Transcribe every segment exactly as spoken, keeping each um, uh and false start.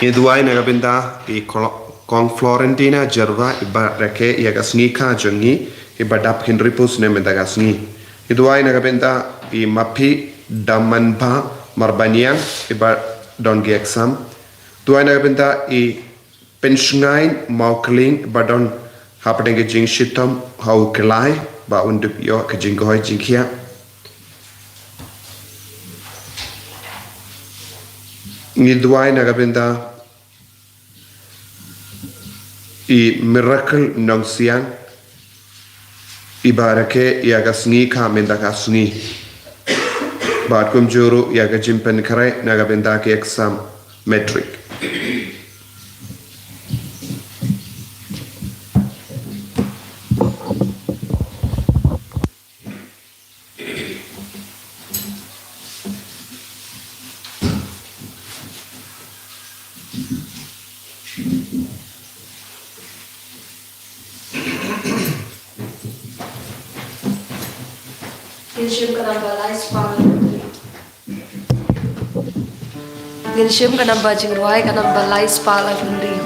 Ngi duwai na ka bynta i Klo-, Kong Florentina Jerwa iba rakhe ïa ka sngi kha jong ngi, iba dap hynriewphew snem mynta ka sngi. Ngi duwai na ka bynta i Maphi Damanba Marbaniang iba don ki exam. Duwai na ka bynta i Pynshngaiñ Mawkling iba don hapdeng ka jingshitom ha u Khlai ba un dup ïoh ka jingkoit jingkhiah. Ngi duwai na ka bynta i Miracle Nongsiang iba rakhe ïa ka sngi kha mynta ka sngi. Bad kumjuh ruh ïa ka jingpynkhreh na ka bynta ki exam matric. Ngin shim ka namba lai spah. Ngin shim ka namba jingrwai, ka namba lai spah laiphew hynriew.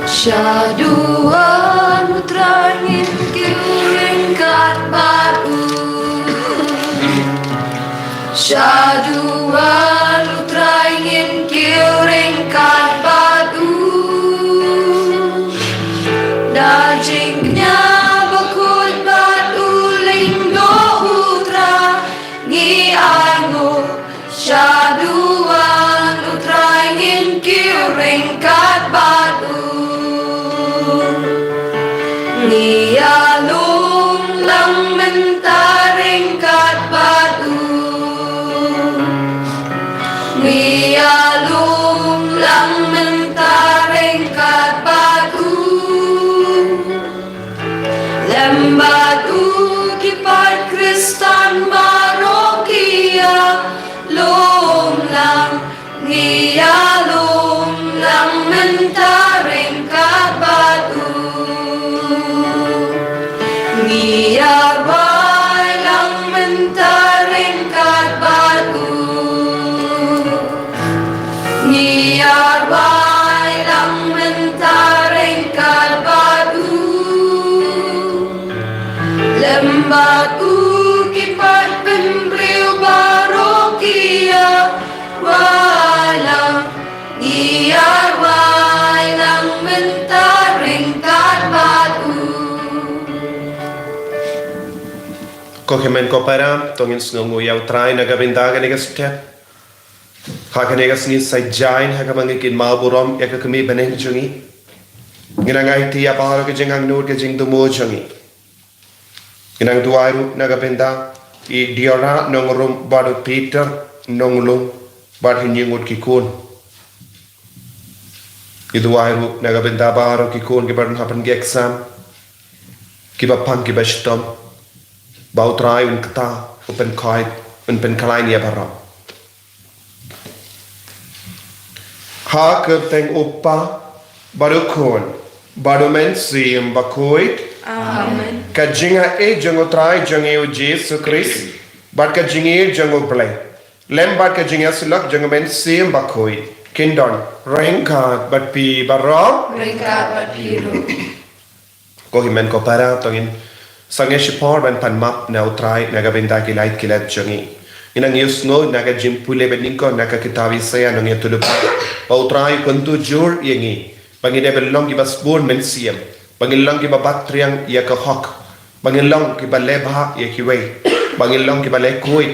Sha duwan u Trai ngin kiew ryngkat bad u. Sha duwan u Trai ngin kiew ryngkat bad u. Da jingkñia bakhuid bad u lyngdoh u Trai ngi ainguh. Sha duwan u Trai ngin kiew ryngkat bad u. Ngi ïalum lang mynta ryngkat bad u. Ngi ïalum lang mynta ryngkat bad u. Lem bad u ki paid Khristan baroh ki ïalum lang. Ngi ïalum lang mynta ryngkat bad u. Ngi ïarwai lang mynta ryngkat bad u. Ngi ïarwai lang mynta ryngkat bad u. Lem bad u ki paid bynriew baroh ki ïarwai lang. Ngi ïarwai lang mynta ryngkat bad u. Ko hynmen ko para, to ngin sngewnguh ïa u Trai na ka bynta kane ka step. Ha kane ka sngi Saitjaiñ, ha kaba ngi kynmaw burom ïa ka kmie bneng jong ngi, ngi nang aiti ïa baroh ka jingangnud ka jingthmu jong ngi. Ngi nang duwai ruh na ka bynta i Diora Nongrum bad u Peter Nonglung bad hynñiew ngut ki khun. Ngi duwai ruh na ka bynta baroh ki khun kiba don hapdeng ki exam, kiba pang kiba shitom, ba u Trai un kta, un pynkhiah, un pynkhlaiñ ïa baroh. Ha ka kyrteng u Kpa bad u Khun bad u Mynsiem Bakhuid. Amen. Ka jingaiei jong u Trai jong ngi u Jisu Khrist bad ka jingïeit jong u Blei lem bad ka jingïasyllok jong u Mynsiem Bakhuid kin don ryngkat bad phi baroh. Ryngkat bad phi ruh. Ko hynmen ko para, to ngin sangeh shipor ban pan map na u Trai na ka bynta ki lait ki lait jong ngi. Ngi nang ïohsngew na ka jingpule banyngkong na ka kitab Isaïah nongïathuhlypa, ba u Trai u kyntu jur ïa ngi ba ngin dei ban long kiba sbun mynsiem, ba ngin long kiba bat triang ïa ka hok, ba ngin long kiba leh bha ïa kiwei, ba ngin long kiba leh khuid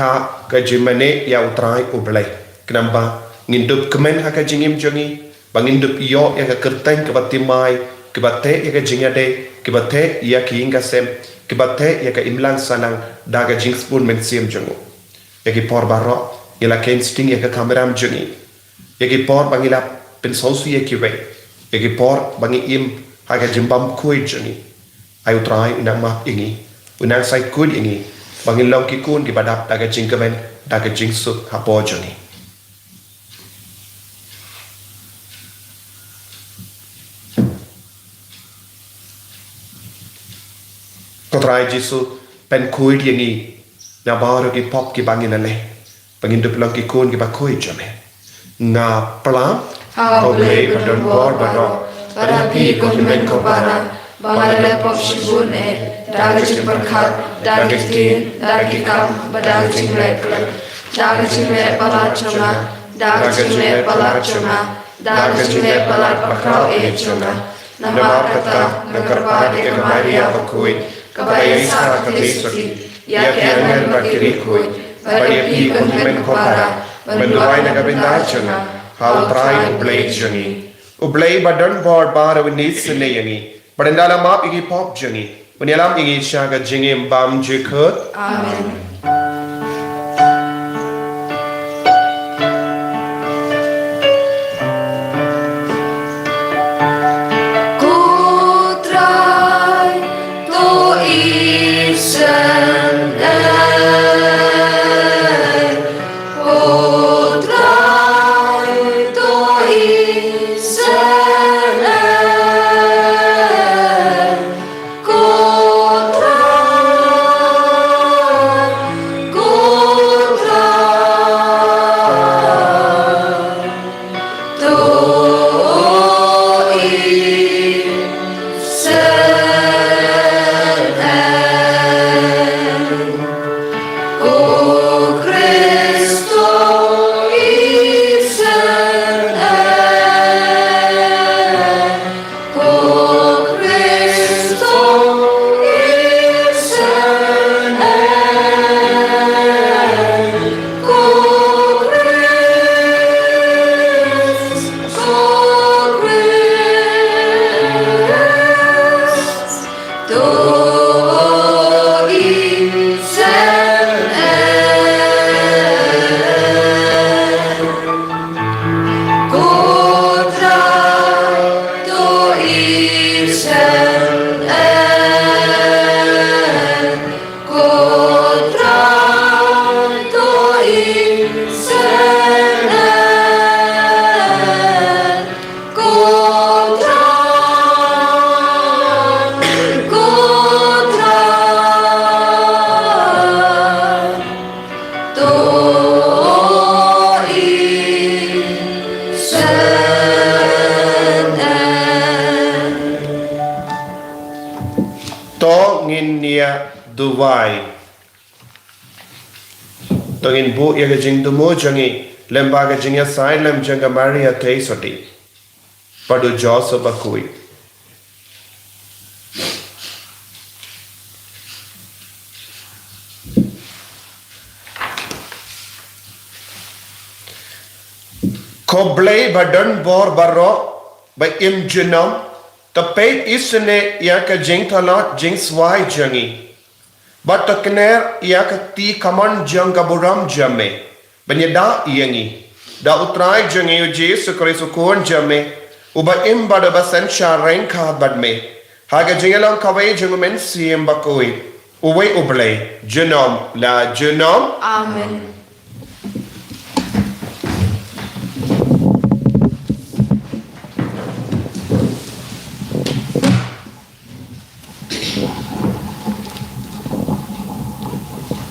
ha ka jingmane ïa u Trai u Blei. Khnang ba ngin dup kmen ha ka jingim jong ngi, ba ngin dup ïoh ïa ka kyrteng kaba thymmai, kaba teh ïa ka jingïadei, kaba teh ïa ka ïing ka sem, kaba teh ïa ka imlang sahlang da ka jingsbun mynsiem jong u. Ïa ki por baroh ngi la kheiñ sting ïa ka kamram jong ngi. Ïa ki por ba ngi la pynsngewsih ïa kiwei, ïa ki por ba ngi im ha ka jingbymkhuid jong ngi. Ai u Trai u nang map ïa ngi, u nang shait khuid ïa ngi, ba ngin long ki khun kiba dap da ka jingkmen, da ka jingsuk hapoh jong ngi. Ai Jisu, pynkhuid ïa ngi na baroh ki pop kiba ngi la leh, ba ngin dup long ki khun kiba khuid jong me. Nga pla ha U Blei ba don bor baroh, bad ha phi ko hynmen ko para, ba nga la leh pop shibun eh, da ka jingpyrkhat, da ka ktien, da ki kam, bad da ka jingleh khlem, da ka jingleh palat jong nga, da ka jingleh palat jong nga, da ka jingleh palat bakhraw eh jong nga. Namar kata nga kyrpad ïa ka Maria bakhuid, kaba ïaisah ha ka Jisu, ïa ki angel bad ki riewkhuid, bad ïa phi ko hynmen ko para, ban duwai na ka bynta jong nga ha U Trai U Blei jong ngi. U Blei ba don bor baroh un isynei ïa ngi, bad un da la map ïa ki pop jong ngi, un ïalam ïa ngi sha ka jingim bymjukut. Amen. Ko Trai, to isynei. Ko Trai, to isynei. Ko Trai, ko Trai, to isynei. Ko Khrist, to isynei. Ko Khrist, to isynei. Ko Khrist, ko Khrist, to isynei. Ko Trai, to isynei. Ko Trai, to isynei. Ko Trai, ko Trai, to isynei. To ngin ïa duwai. To ngin buh ïa ka jingthmu jong ngi lyngba ka jingïasaid lem jong ka Maria Theisotti bad u Joseph bakhuid. Ko Blei ba don bor baroh, ba im junom, to peit isynei ïa ka jingthalat jingswai jong ngi, bad to kner ïa ka kti kamon jong ka burom jong me, ban ïada ïa ngi da U Trai jong ngi U Jisu Khrist U Khun jong me, uba im bad uba synshar ryngkat bad me, ha ka jingïalam kawei jong U Mynsiem Bakhuid, uwei U Blei, junom la junom. Amen.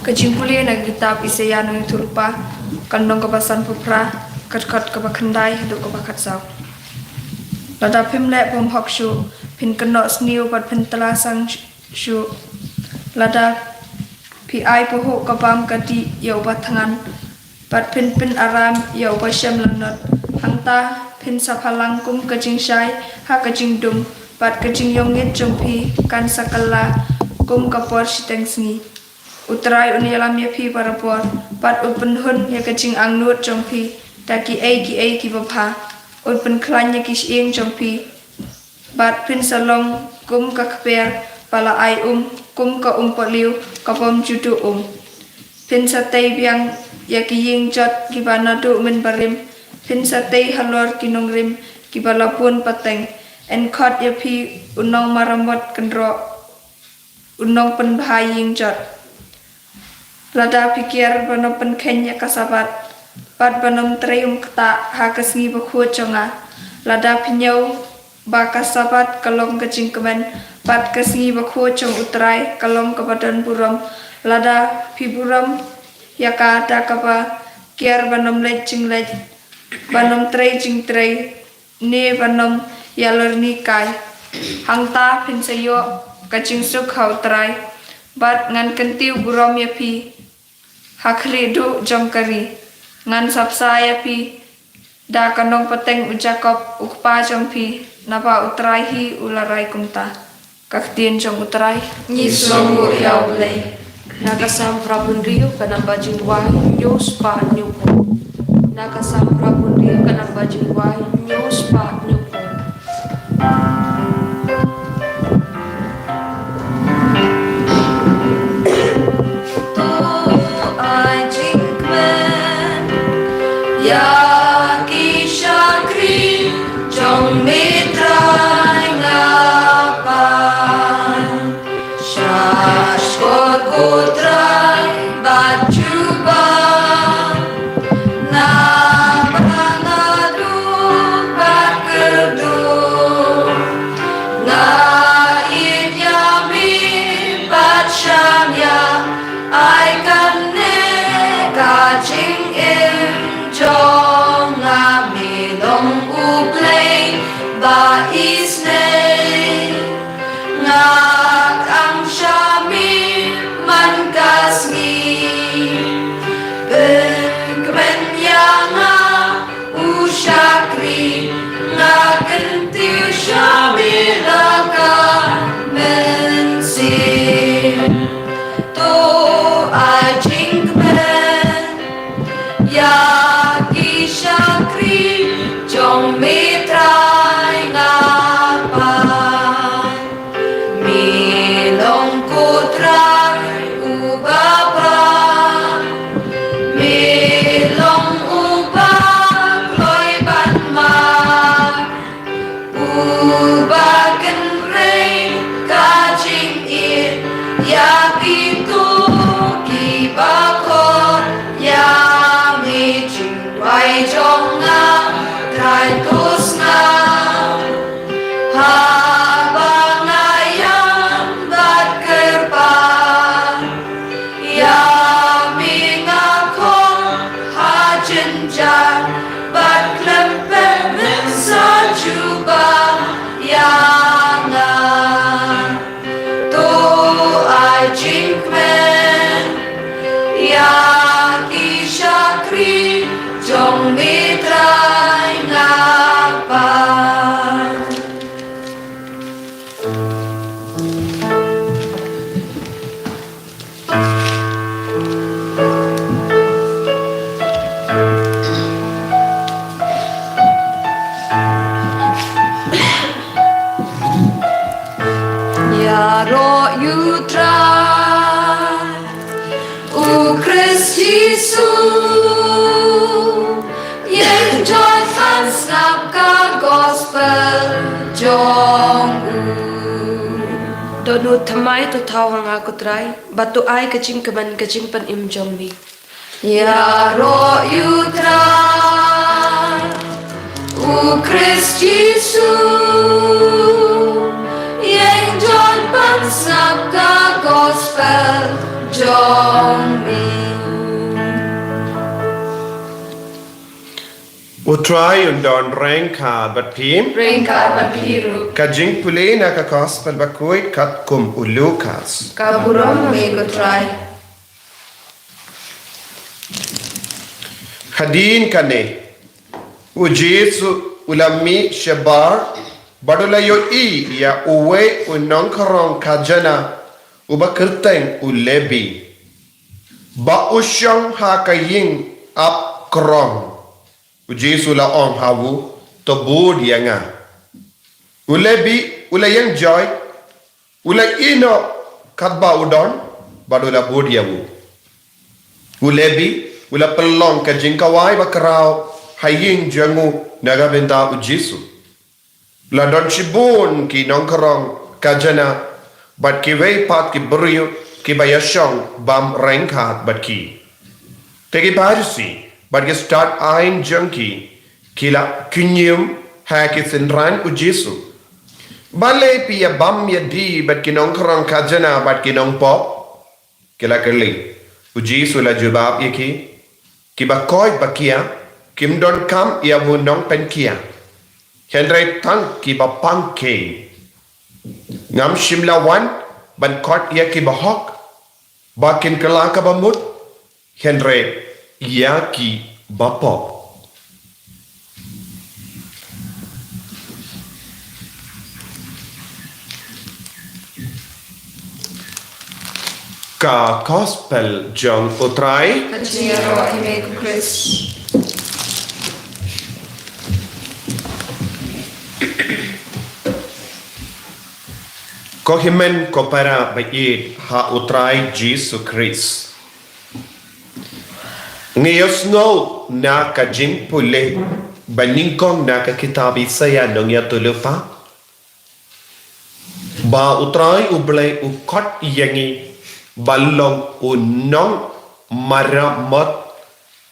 Ka jingpule na ka kitab Isaïah Nongïathuhlypa, ka lynnong kaba sanphew phra, ka dkhot kaba khyndai haduh kaba khatsaw. Lada phim leh bymhok shuh, phin kynnoh sniew bad phin tyllasang shuh. Lada phi ai pahuh ka bam ka dih ïa uba thngan, bad phin pynaram ïa uba shem lanot, hangta phin sa phalang kum ka jingshai ha ka jingdum, bad ka jingïongngit jong phi kan sa kylla kum ka por shiteng sngi. U Trai un ïalam ïa phi barabor, bad un pynhun ïa ka jingangnud jong phi da kiei kiei kiba bha. Un pynkhlaiñ ïa ki shyieng jong phi, bad phin sa long kum ka kper ba la ai um, kum ka umpohliew ka bym ju duh um. Phin sa tei biang ïa ki ïing jot kiba naduh mynbarim, phin sa tei halor ki nongrim kiba la bun pateng. Yn khot ïa phi u nongmaramot kynroh, u nongpynbha ïing jot. Lada phi kiar ban ym pynkheiñ ïa ka Sabbath, bad ban ym trei ym ktah ha ka sngi bakhuid jong nga, lada phi ñiew ba ka Sabbath ka long ka jingkmen, Bad ka sngi bakhuid jong U Trai ka long kaba don burom. Lada phi burom ïa ka da kaba kiar ban ym leit jingleit, ban ym trei jingtrei, ne ban ym ïalorni kai, hangta phin sa ïoh ka jingsuk ha U Trai. Bad ngan kyntiew burom ïa phi ha khlieh duh jong ka ri. Ngan sa bsa ïa phi da ka nongpateng u Jakob u kpa jong phi, naba U Trai hi u la rai kumta. Ka ktien jong U Trai. Ngi sngewbha ïa U Blei. Na ka Salm phra phew hynriew ka namba jingduwai hynñiew spah hynñiew phew. Na ka Salm phra phew hynriew ka namba jingduwai hynñiew spah hynñiew phew. To ai jingkmen ïa ki shakri jong me Trai, nga pan. Sha shkor ko Trai bad jubab, naba nga duh bad kyrduh. Nga ïeit ïa me bad shaniah, ai kane ka jingim jong nga. Me long U Blei ba isynei, nga khang sha me man ka sngi. Pynkmen ïa nga, u shakri, nga kyntiew sha me la ka mynsiem. To ai jingkmen ïa ki shakri jong me Trai, nga pan. Me long ko Trai uba bha, me long uba kloi ban mar, uba kynrei ka jingïeit ïa kito kiba khot ïa me. Jingduwai jong nga, Trai, to sngap. Haba nga ïam bad kyrpad ïa me, nga khot ha jynjar, bad khlem pep men sa jubab ïa nga. To ai jingkmen ïa ki shakri jong me Trai, nga pan. Ïaroh ïa U Trai, U Khrist Jisu, ïeng jot ban sngap ka gospel jong u. To nud thymmai, to thaw ha nga ko Trai, bad to ai ka jingkmen ka jingpynim jong me. Ïaroh ïa U Trai, U Khrist Jisu, ïeng jot ban sngap ka gospel jong me. U Trai un don ryngkat bad phi. Ryngkat bad phi ruh. Ka jingpule na ka gospel bakhuid katkum u Lukas. Ka burom ïa me ko Trai. Hadien kane, u Jisu u la mih shabar, bad u la ïohi ïa uwei u nongkhrong khajana, uba kyrteng u Lebi, ba u shong ha ka ïing ap krong. U Jisu u la ong ha u, to bud ïa nga. U Lebi u la ïeng joi, u la ïehnoh katba u don, bad u la bud ïa u. U Lebi u la pynlong ka jingkhawai bakhraw ha ïing jong u na ka bynta u Jisu. La don shibun ki nongkhrong khajana bad kiwei pat ki briew kiba ïashong bam ryngkat bad ki. Te ki Pharisi bad ki stad aiñ jong ki, ki la kynñium ha ki synran u Jisu. Balei phi ïa bam ïa die bad ki nongkhrong khajna bad ki nongpop? Ki la kylli. U Jisu u la jubab ïa ki, kiba koit ba kia kim donkam ïa u nongpynkia, hynrei tang kiba pang kein. Ngam shym la wan ban khot ïa kiba hok ba kin kylla kaba mut, hynrei ïa kiba pop. Ka Gospel jong U Trai. Ka jingïaroh ïa me ko Khrist. Ko hynmen ko para ba ïeit ha U Trai Jisu Khrist. Ngi ïohsngew na ka jingpule ba nyngkong na ka kitab Isaïah nongïathuhlypa, ba U Trai U Blei u khot ïa ngi ban long u nongmaramot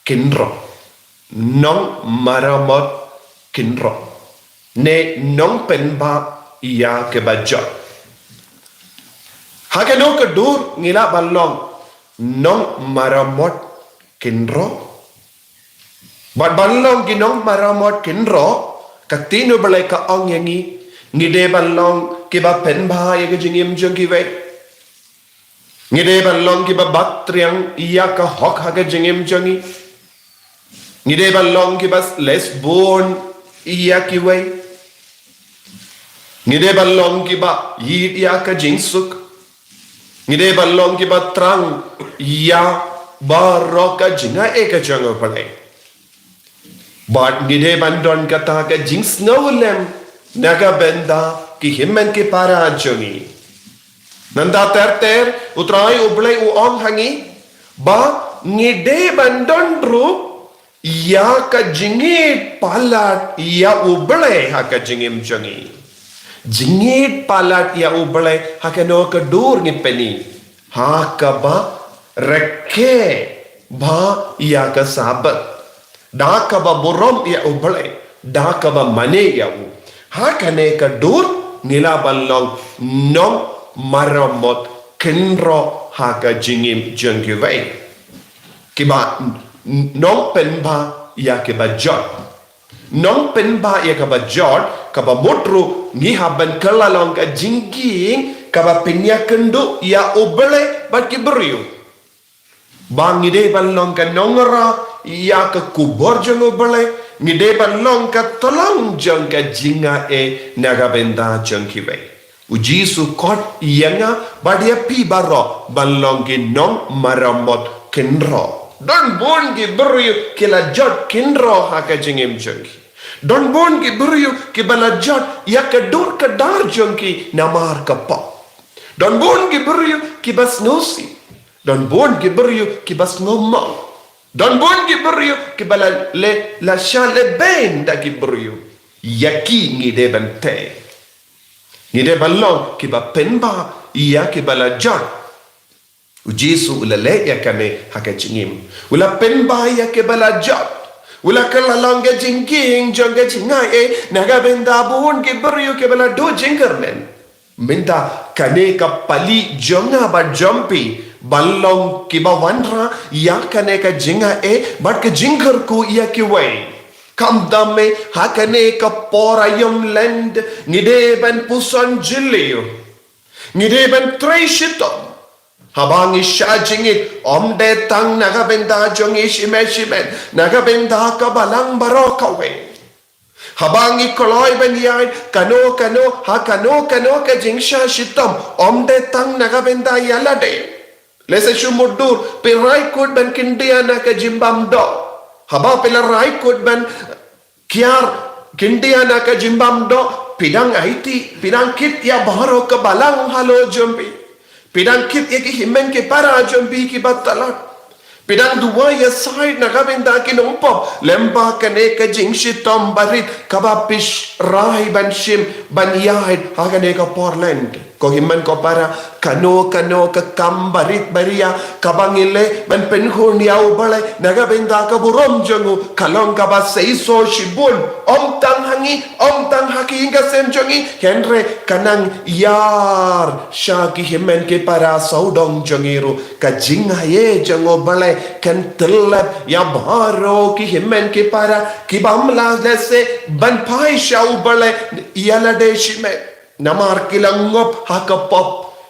kynroh. Nongmaramot kynroh, ne nongpynbha ïa kiba jot. Ha kano ka dur ngi lah ban long nongmaramot kynroh? Bad ban long ki nongmaramot kynroh, ka ktien U Blei ka ong ïa ngi, ngi dei ban long kiba pynbha ïa ka jingim jong kiwei. Ngi dei ban long kiba bat triang ïa ka hok ha ka jingim jong ngi. Ngi dei ban long kiba leh bun ïa kiwei. Ngi dei ban long kiba ïeit ïa ka jingsuk. Ngi dei ban long kiba thrang ïa baroh ka jingai ka jong U Blei. Bad ngi dei ban don kata ka jingsngewlem na ka bynta ki hynmen ki para jong ngi. Nangta ter ter, U Trai U Blei u ong ha ngi ba ngi dei ban don ruh ïa ka jingïeit palat ïa U Blei ha ka jingim jong ngi. Jingïeit palat ïa U Blei ha kano ka dur ngi pyni? Ha kaba rakhe bha ïa ka Sabbath, da kaba burom ïa U Blei, da kaba mane ïa u. Ha kane ka dur ngi lah ban long nongmaramot kynroh ha ka jingim jong kiwei, kiba nongpynbha ïa kiba jot. Nongpynbha ïa kaba jot, kaba mut ruh ngi hap ban kylla long ka jingkieng kaba pynïakynduh ïa U Blei bad ki briew. Ba ngi dei ban long ka nongrah ïa ka khubor jong U Blei, ngi dei ban long ka tyllong jong ka jingai na ka bynta jong kiwei. U Jisu u khot ïa nga bad ïa phi baroh ban long ki nongmaramot kynroh. Don bun ki briew ki la jot kynroh ha ka jingim jong ki. Don bun ki briew kiba la jot ïa ka dur ka dar jong ki namar ka pop. Don bun ki briew kiba sngewsih. Don bun ki briew kiba sngewmong. Don bun ki briew kiba la le, la shah lehbeiñ da ki briew. Ïa ki ngi dei ban tei. Ngi dei ban long kiba pynbha ïa kiba la jot. U Jisu u la leh ïa kane ha ka jingim. U la pynbha ïa kiba la jot. U la kylla long ka jingkieng jong ka jingai na ka bynta bun ki briew kiba la duh jingkyrmen. Mynta kane ka pali jong nga bad jong phi ban long kiba wanrah ïa kane ka jingai bad ka jingkyrkhu ïa kiwei. Khamtam eh ha kane ka por aïom Lent ngi dei ban puson jylliew. Ngi dei ban trei shitom. Haba ngi shah jingïeit, ym dei tang na ka bynta jong ngi shimet shimet, na ka bynta ka balang baroh kawei. Haba ngi kloi ban ïaid kano kano ha kano kano ka jingshah shitom, ym dei tang na ka bynta ïa lade. Lehse shu mutdur phi rai kut ban kyndiah na ka jingbam doh. Haba phi la rai kut ban kiar kyndiah na ka jingbam doh, phi dang aiti, phi dang kit ïa baroh ka balang halor jong phi. Phi dang kit ïa ki hynmen ki para jong phi kiba tlot. Phi dang duwai ïasaid na ka bynta ki nongpop, lem bad kane ka jingshitom barit kaba phi sh-, rai ban shim ban ïaid ha kane ka por Lent. Ko hynmen ko para, kano kano ka kam barit baria kaba ngi leh ban pynhun ïa U Blei na ka bynta ka burom jong u, ka long kaba seisoh shibun, ym tang ha ngi, ym tang ha ki ïing ki sem jong ngi, hynrei ka nang ïar sha ki hynmen ki para sawdong jong ngi ruh. Ka jingaiei jong U Blei kan tyllep ïa baroh ki hynmen ki para ki bym lah lehse ban phai sha U Blei ïa lade shimet. Namar ki la ngop ha ka pop.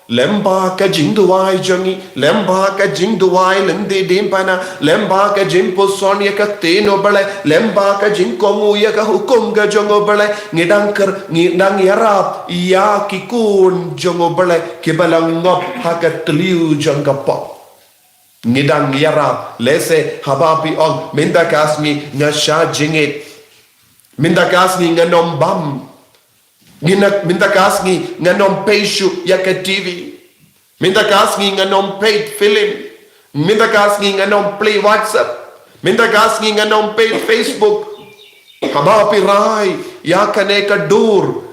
Lyngba ka jingduwai jong ngi, lyngba ka jingduwai lynti diengphna, lyngba ka jingpuson ïa ka ktien U Blei, lyngba ka jingkohnguh ïa ka hukum ka jong U Blei, ngi dang ker, ngi dang ïarap ïa ki khun jong U Blei kiba la ngop ha ka thliew jong ka pop. Ngi dang ïarap, lehse haba phi ong, mynta ka sngi nga shah jingit. Mynta ka sngi ngan ym bam. Ngi na, mynta ka sngi ngan ym peit shuh ïa ka T V. Mynta ka sngi ngan ym peit film. Mynta ka sngi ngan ym plie WhatsApp. Mynta ka sngi ngan ym peit Facebook. Haba phi rai ïa kane ka dur,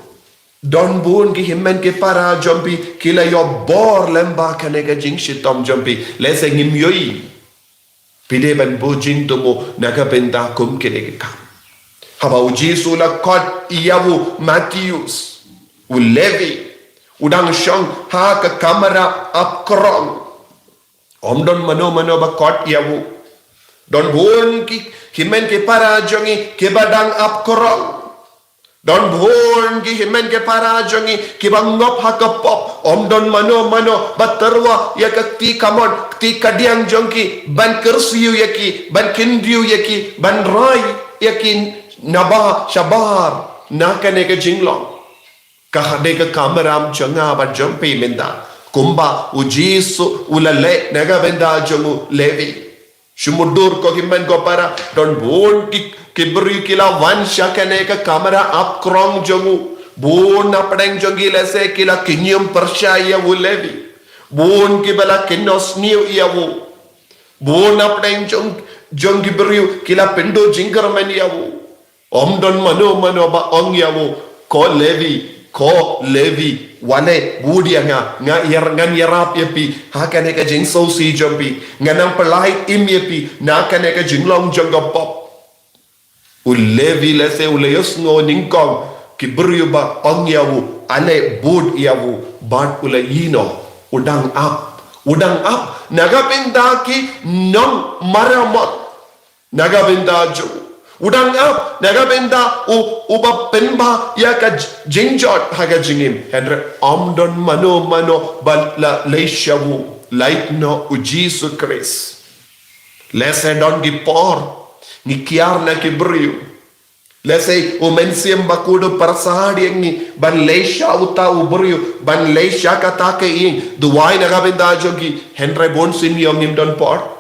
don bun ki hynmen ki para jong phi ki la ïoh bor lyngba kane ka jingshitom jong phi. Lehse ngim ïohi. Phi dei ban buh jingthmu na ka bynta kum kine ki kam. Haba U Jisu u la khot ïa u Matheus, u Levi, u dang shong ha ka kamra ap krong. Ym don mano mano ba khot ïa u. Don bun ki, ki hynmen ki para jong ngi kiba dang ap krong. Don bun ki hynmen ki para jong ngi kiba ngop ha ka pop. Ym don mano mano ba tyrwa ïa ka kti kamon, kti kadiang jong ki, ban kyrsiew ïa ki, ban kyndiew ïa ki, ban rai ïa ki naba shabar na kane ka jinglong. Ka dei ka kamram jong nga bad jong phi mynta, kumba U Jisu u la leh na ka bynta jong u Levi. Shu mutdur ko hynmen ko para, don bun ki, ki briew ki la wan sha kane ka kamra ap krong jong u. Bun na pdeng jong ki lehse ki la kynñium pyrshah ïa u Levi. Bun kiba la kynnoh sniew ïa u. Bun na pdeng jong, jong ki briew ki la pynduh jingkyrmen ïa u. Ym don mano mano ba ong ïa u, ko Levi, ko Levi, wat leh bud ïa nga, nga ïar, ngan ïarap ïa phi ha kane ka jingsngewsih jong phi, ngan nang pyllait im ïa phi na kane ka jinglong jong ka pop. U Levi lehse u la ïohsngew nyngkong ki briew ba ong ïa u, wat leh bud ïa u, bad u la ïehnoh, u dang ap, u dang ap na ka bynta ki nongmaramot. Na ka bynta jong u. U dang ap na ka bynta u, uba pynbha ïa ka j-, jingjot ha ka jingim. Hynrei ym don mano mano ba la leit sha u, lait noh U Jisu Khrist. Lehse don ki por ngi kiar na ki briew. Lehse U Mynsiem Bakhuid u pyrsad ïa ngi ban leit sha uta u briew, ban leit sha kata ka ïing, duwai na ka bynta jong ki, hynrei bunsien ngi ong ngim don por.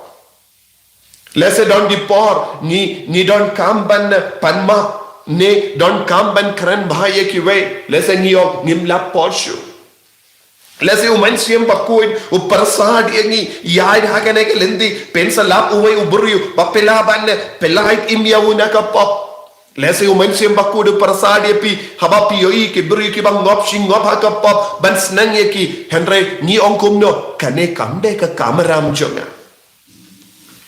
Lehse don ki por ngi, ngi donkam ban pan map, ne donkam ban kren bha ïa kiwei. Lehse ngi ong ngim lap por shuh. Lehse U Mynsiem Bakhuid u pyrsad ïa ngi, ïaid ha kane ka lynti, pynslap uwei u briew ba phi lah ban pyllait im ïa u na ka pop. Lehse U Mynsiem Bakhuid u pyrsad ïa phi, haba phi ïohi ki briew kiba ngop shi ngop ha ka pop, ban sneng ïa ki, hynrei ngi ong kumno, kane kam dei ka kamram jong nga.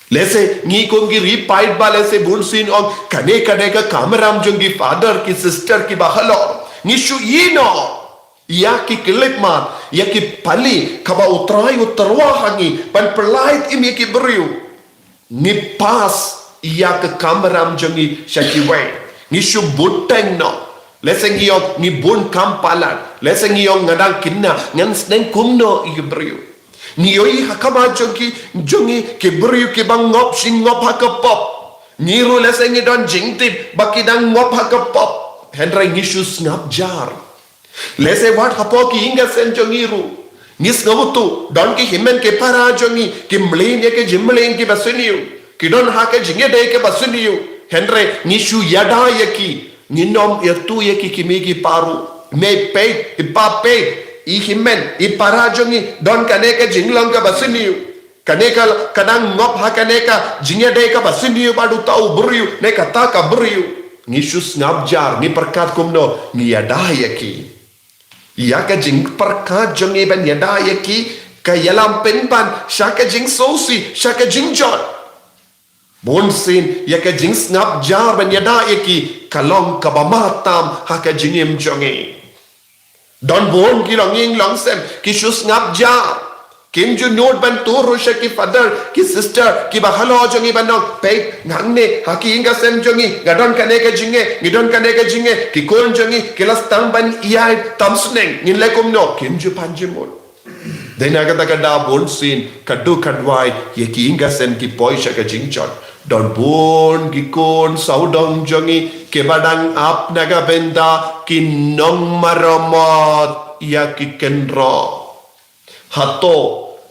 Lehse ngi kum ki ri paidbah lehse bunsien ong, kane ka dei ka kamram jong ki father ki sister kiba halor. Ngi shu ïehnoh ïa ki khyllipmat, ïa ki pali, kaba U Trai u tyrwa ha ngi ban pyllait im ïa ki briew. Ngi pass ïa ka kamram jong ngi sha kiwei. Ngi shu bud teng noh. Lehse ngi ong ngi bun kam palat. Lehse ngi ong nga dang khynnah, ngan sneng kumno ïa ki briew. Ngi ïohi ha khmat jong ki, jong ngi ki briew kiba ngop shi ngop ha ka pop. Ngi ruh lehse ngi don jingtip ba ki dang ngop ha ka pop, hynrei ngi shu sngap jar. Lehse wat hapoh ki ïing ki sem jong ngi ruh, ngi sngewthuh don ki hynmen ki para jong ngi ki mlien ïa ki jingmlien kiba sniew, ki don ha ka jingïadei kaba sniew, hynrei ngi shu ïada ïa ki. Ngim ïathuh ïa ki, ki mei ki pa ruh, mei peit, i pa peit, i hynmen i para jong ngi don kane ka jinglong kaba sniew. Kane ka, ka dang ngop ha kane ka jingïadei kaba sniew bad uta u briew ne kata ka briew. Ngi shu sngap jar, ngi pyrkhat kumno, ngi ïada ïa ki. Ïa ka jingpyrkhat jong ngi ban ïada ïa ki, ka ïalam pynban sha ka jingsngewsih, sha ka jingjot. Bun sien ïa ka jingsngap jar ban ïada ïa ki ka long kaba ma tam ha ka jingim jong ngi. Don bun ki longïing longsem ki shu sngap jar. Kim ju nud ban tur ruh sha ki father, ki sister, kiba halor jong ngi ban ong, peit, hangne ha ki ïing ka sem jong ngi, nga don kane ka jingeh, ngi don kane ka jingeh, ki khun jong ngi ki la sdang ban ïai tam sneng, ngin leh kumno? Kim ju pan jingmut. Dei na kata ka daw bun sien ka duk ka duwai ïa ki ïing ka sem ki poi sha ka jingjot. Don bun ki khun sawdong jong ngi kiba dang ap na ka bynta ki nongmaramot ïa ki kynroh. Hato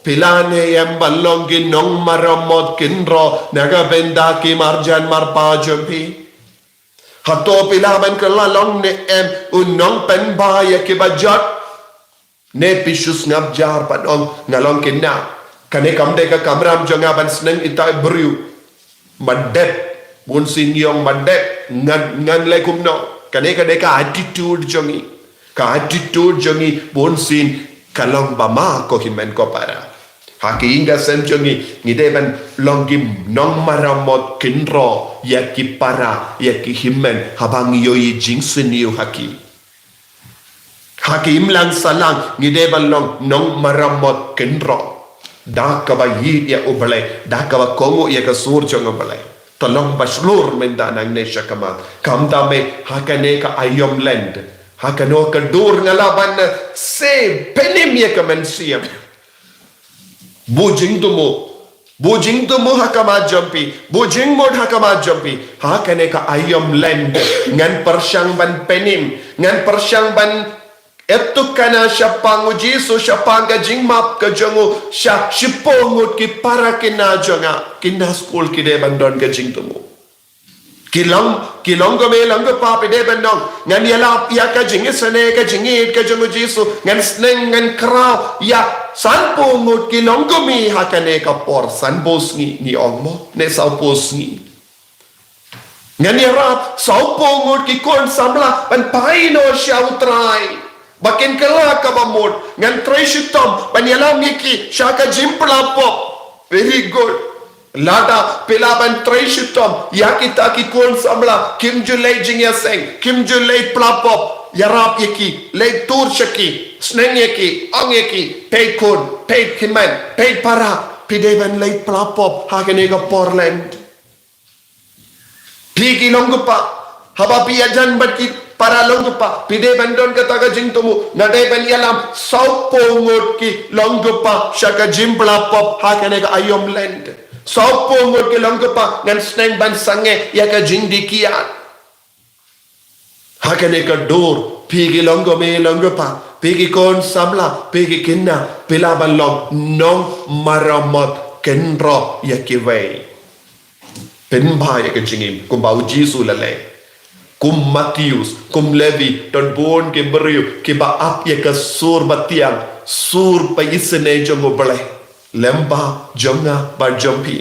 phi la ne em ban long ki nongmaramot kynroh na ka bynta ki marjan marpa jong phi? Hato phi lah ban kylla long ne em u nongpynbha ïa kiba jot? Ne phi shu sngap jar pat ong, nga long khynnah, kane kam dei ka kamram jong nga ban sneng ïa ita i briew. Madep, bun sien ngi ong madep, ngan, ngan leh kumno? Kane ka dei ka attitude jong ngi. Ka attitude jong ngi bun sien ka long ba ma, ko hynmen ko para. Ha ki ïing ka sem jong ngi, ngi dei ban long ki nongmaramot kynroh ïa ki para, ïa ki hynmen, haba ngi ïohi jingsniew ha ki. Ha ki imlang sahlang ngi dei ban long nongmaramot kynroh. Da kaba ïeit ïa U Blei, da kaba kohnguh ïa ka sur jong U Blei. To long ba shlur mynta nangne shakhmat. Kumta me ha kane ka aïom lent, ha kano ka dur nga lah ban seh pynim ïa ka mynsiem. Buh jingthmu, buh jingthmu ha khmat jong phi, buh jingmut ha khmat jong phi. Ha kane ka aïom lent ngan pyrshang ban pynim, ngan pyrshang ban ïathuhkhana shaphang U Jisu, shaphang ka jingmap ka jong u, sha shiphew ngut ki para khynnah jong nga, khynnah skul ki dei ban don ka jingthmu. Ki long, ki longkmie longkpa, phi dei ban ong, ngan ïalap ïa ka jingisynei ka jingïeit ka jong U Jisu, ngan sneng ngan khraw ïa sanphew ngut ki longkmie ha kane ka por, sanphew sngi ngi ong mo, ne sawphew sngi. Ngan ïarap sawphew ngut ki khun samla ban phai noh sha U Trai. Ba kin kylla kaba mut, ngan trei shitom ban ïalam ïa ki sha ka jingpla pop. Very good. Lada phi lah ban trei shitom ïa kita ki khun samla, kim ju leit jingïaseng, kim ju leit pla pop, ïarap ïa ki, leit tur sha ki, sneng ïa ki, ong ïa ki, peit khun, peit hynmen, peit para, phi dei ban leit pla pop ha kane ka por lent. Phi ki longkpa, haba phi ïajan bad ki para longkpa, phi dei ban don kata ka jingthmu, nga dei ban ïalam sawphew ngut ki longkpa sha ka jingpla pop ha kane ka aïom lent. Sawphew ngut ki longkpa ngan sneng ban sangeh ïa ka jingdie kiad. Ha kane ka dur, phi ki longkmie longkpa, phi ki khun samla, phi ki khynnah, phi lah ban long nongmaramot kynroh ïa kiwei. Pynbha ïa ka jingim kumba U Jisu u la leh. Kum Matheus, kum Levi, don bun ki briew kiba ap ïa ka sur batiang, sur ba isynei jong U Blei, lem bad jong nga bad jong phi.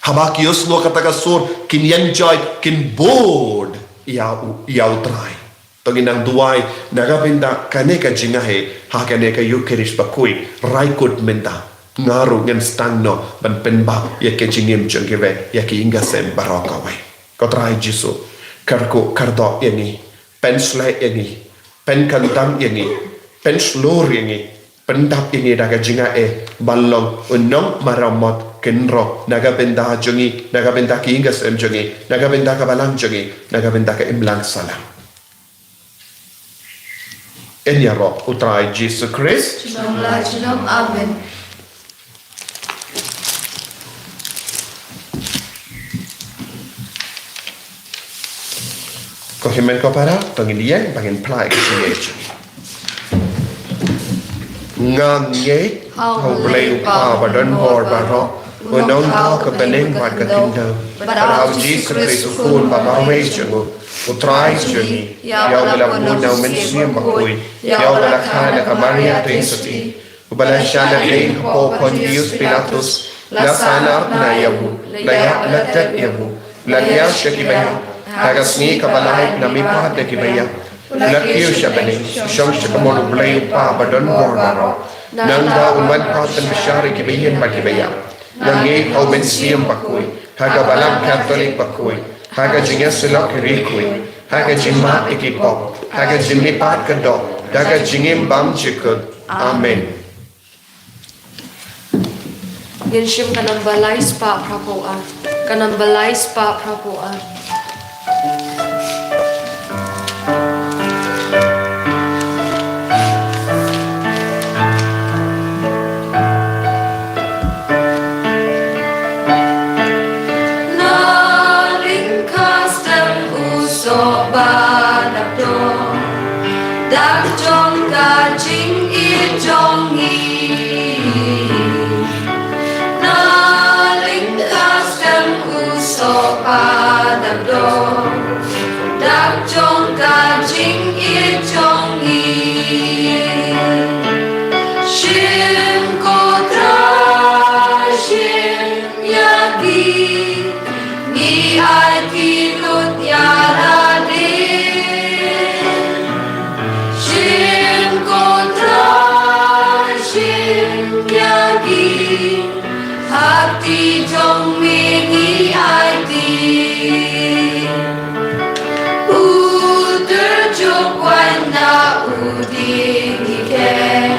Haba ki ïohsngew kata ka sur, kin enjoy, kin bud ïa u, ïa U Trai. To ngin nang duwai na ka bynta kane ka jingaiei ha kane ka Ïukharist bakhuid. Rai kut mynta, nga ruh ngan sdang noh ban pynbha ïa ka jingim jong kiwei, ïa ki ïing ka sem baroh kawei. Ko Trai Jisu, kyrkhu kyrdoh ïa ngi, pynshlei ïa ngi, pynkhamtam ïa ngi, pynshlur ïa ngi, pyndap ïa ngi da ka jingaiei ban long u nongmaramot kynroh na ka bynta jong ngi, na ka bynta ki ïing ka sem jong ngi, na ka bynta ka balang jong ngi, na ka bynta ka imlang sahlang. Yn ïaroh U Trai Jisu Khrist. Junom la junom. Amen. Ko hynmen ko para, to ngin ïeng ba ngin phla ïa ka jingngeit. Nga ngeit ha U Blei U Kpa badonbor baroh, u nongthoh ka bneng bad ka khyndew, bad ha U Jisu Khrist u Khun ba marwei jong u, U Trai jong ngi, ïa uba la bud na U Mynsiem Bakhuid, ïa uba la kha na ka Maria Theisotti, uba la shah na ka ding hapoh Pontius Pilatus, la sahnarphna ïa u, la ïap la tep ïa u, la ïaid sha ki baïap, ha ka sngi kaba lai la mihpat da ki baïap, U la kiew sha bneng, shong sha kamon U Blei U Kpa badonbor baroh. Nangta un wan pat ban bishar ïa kiba ïeit bad kiba ïap. Nangta ha U Mynsiem Bakhuid, ha ka Balang Katholik bakhuid, ha ka jingïasyllok ki riewkhuid, ha ka jingmap ïa ki pop, ha ka jingmihpat ka doh, ha ka jingim bymjukut. Amen. Ngin shim ka namba lai spah phra phew ar. Ka namba lai spah phra phew ar. Na lyngkha step u soh ba dap dor, dak jong ka jingïeit jong ngi. Na lyngkha step u soh ba dap dor, dak jong ka jingïeit jong ngi. Shim ko Trai, shim ïa ki, ngi aiti lut ïa lade. Shim ko Trai, shim ïa ki, ha kti jong me ngi aiti. U Trai Jong wan na u dieng hi khein,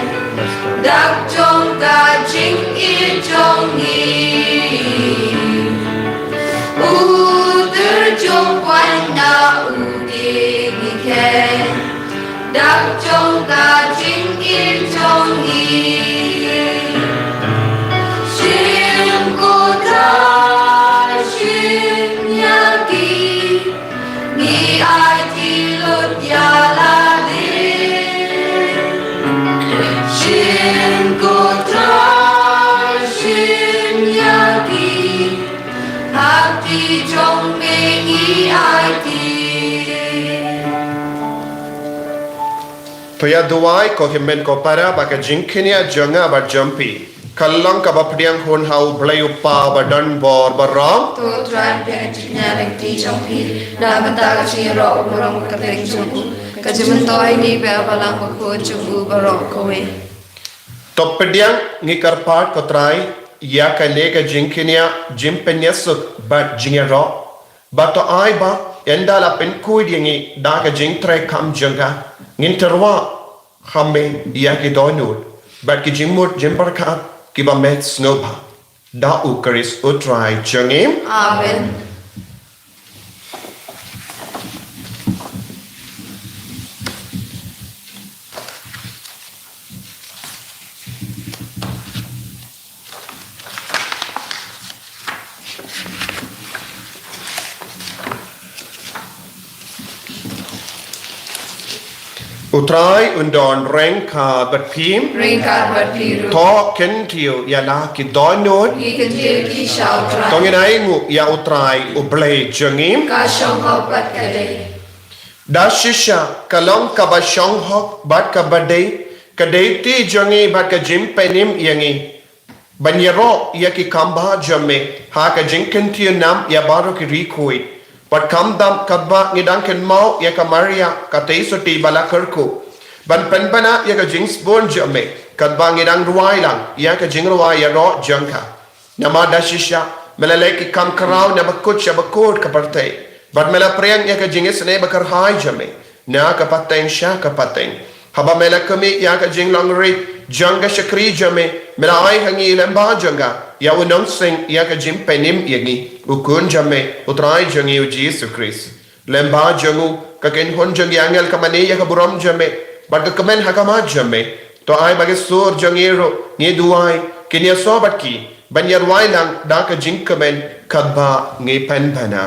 dak jong ka jingïeit jong ngi. U Trai Jong wan na u dieng hi khein, dak jong ka jingïeit jong ngi. Shim ko Trai, shim ïa ki, ngi aiti lut ïa lade. Shim ko Trai, shim ïa ki, ha kti jong me ngi aiti. To ïa duwai ko hynmen ko para ba ka jingkñia jong nga bad jong phi kan long kaba pdiang hun ha U Blei U Kpa badonbor baroh. To Trai, pdiang jingkñia ha kti jong phi na ka bynta ka jingïaroh u burom ka kyrteng jong u, ka jingmyntoi ngi bad Balang Bakhuid jong u baroh kawei. To pdiang ngi kyrpad ko Trai ïa kane ka jingkñia, jingpynïasuk bad jingïaroh. Bad to ai ba ynda la pynkhuid ïa ngi da ka jingtrei kam jong ka, ngin tyrwa ha me ïa ki dohnud bad ki jingmut jingpyrkhat kiba me sngewbha. Da U Khrist U Trai jong ngi. Amen. U Trai un don ryngkat bad phi. Ryngkat bad phi ruh. To kyntiew ïa la ki dohnud. Ngi kyntiew ki sha U Trai. To ngin ainguh ïa U Trai U Blei jong ngi. Ka shong hok bad ka dei. Da shisha ka long kaba shong hok bad kaba dei, ka duty jong ngi bad ka jingpynim ïa ngi ban ïaroh ïa ki kam ba jong me ha ka jingkyntiew nam ïa baroh ki riewkhuid. Bad khamtam katba ngi dang kynmaw ïa ka Maria ka tei sotti ba la kyrkhu, ban pynbna ïa ka jingsbun jong me katba ngi dang rwai lang ïa ka jingrwai ïaroh jong ka. Namar da shisha me la leh ki kam khraw na bakut sha bakut ka pyrthei, bad me la pdiang ïa ka jingisynei bakyrhai jong me na ka pateng sha ka pateng. Haba me la khmih ïa ka jinglong rit jong ka shakri jong me, me la ai ha ngi lem bad jong ka ïa u nongseng ïa ka jingpynim ïa ngi, u Khun jong me, U Trai jong ngi U Jisu Khrist. Lem bad jong u, ka kynhun jong ki angel ka mane ïa ka burom jong me, bad ka kmen ha khmat jong me. To ai ba ki sur jong ngi ruh ngi duwai, kin ïasoh bad ki ban ïarwai lang da ka jingkmen katba ngi pynbna.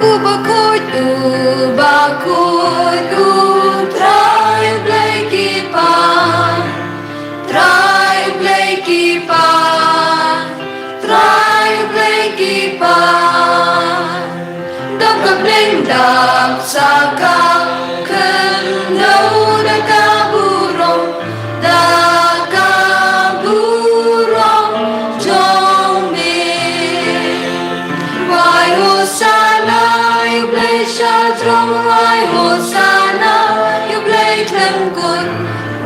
U bakhuid, u bakhuid, U Trai Blei ki paid. Trai Blei ki paid, Trai Blei ki paid. Dap ka bneng dap sa ka khyndew da ka burom, da ka burom.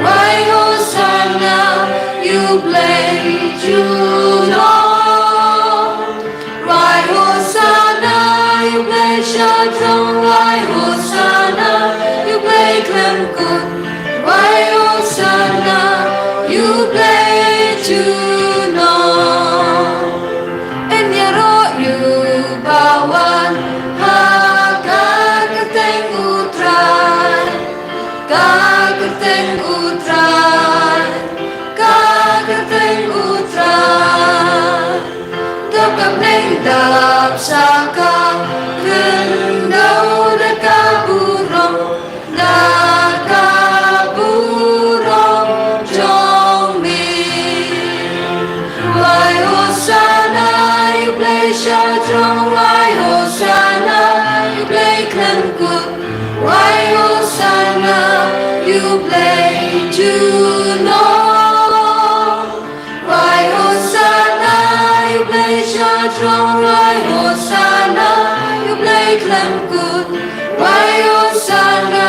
Wai Hosanna, ïa U Blei jong ngi. Wai Hosanna, ïa U Blei sha jrong. Wai Hosanna, ïa U Blei khlem kut. Wai Hosanna, ïa U Blei jong ngi. Yn ïaroh ïa uba wan ha ka kyrteng U Trai. Ka kyrteng U Trai, ka kyrteng U Trai. To ka bneng dap sa ka khyndew da ka burom, da ka burom jong me. Wai Hosanna, ïa U Blei sha jrong. Wai Hosanna, ïa U Blei khlem kut. Wai Hosanna, ïa U Blei jong ngi. Wai Hosanna, ïa U Blei sha jrong. Wai Hosanna, ïa U Blei khlem kut. Wai Hosanna,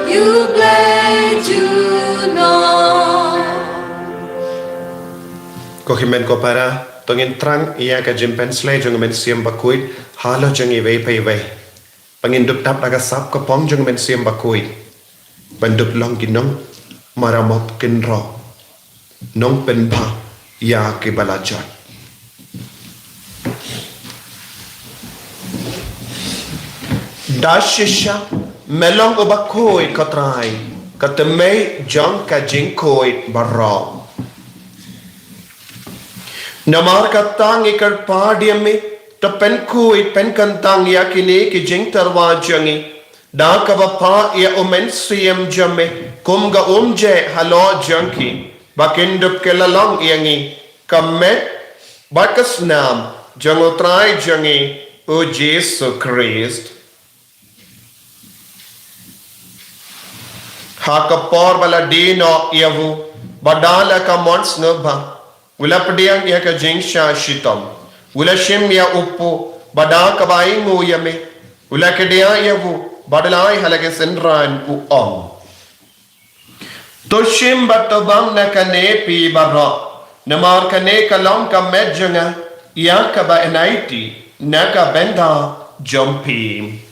ïa U Blei jong ngi. Ko hynmen ko para, to ngin thrang ïa ka jingpynshlei jong U Mynsiem Bakhuid halor jong iwei pa iwei. Ba ngin dup dap da ka sap ka phong jong U Mynsiem Bakhuid ban dup long ki nongmaramot kynroh, nongpynbha ïa kiba la jot. Da shisha me long uba khuid, ko Trai, ka tymmen jong ka jingkhuid baroh. Namar kata ngi kyrpad ïa me, to pynkhuid pynkyntang ïa kine ki jingtyrwa jong ngi da kaba phah ïa U Mynsiem jong me kum ka umjeh halor jong ki, ba kin dup kylla long ïa ngi ka met bad ka snam jong U Trai jong ngi U Jisu Khrist. Ha ka por ba la die noh ïa u, bad da la ka mon sngewbha, u la pdiang ïa ka jingshah shitom, u la shim ïa u puh, bad da kaba ainguh ïa me, u la kdiah ïa u, bad u la ai ha la ki synran, u ong: To shim bad to bam na kane phi baroh, namar kane ka long ka met jong nga, ïa kaba yn aiti na ka bynta jong phi.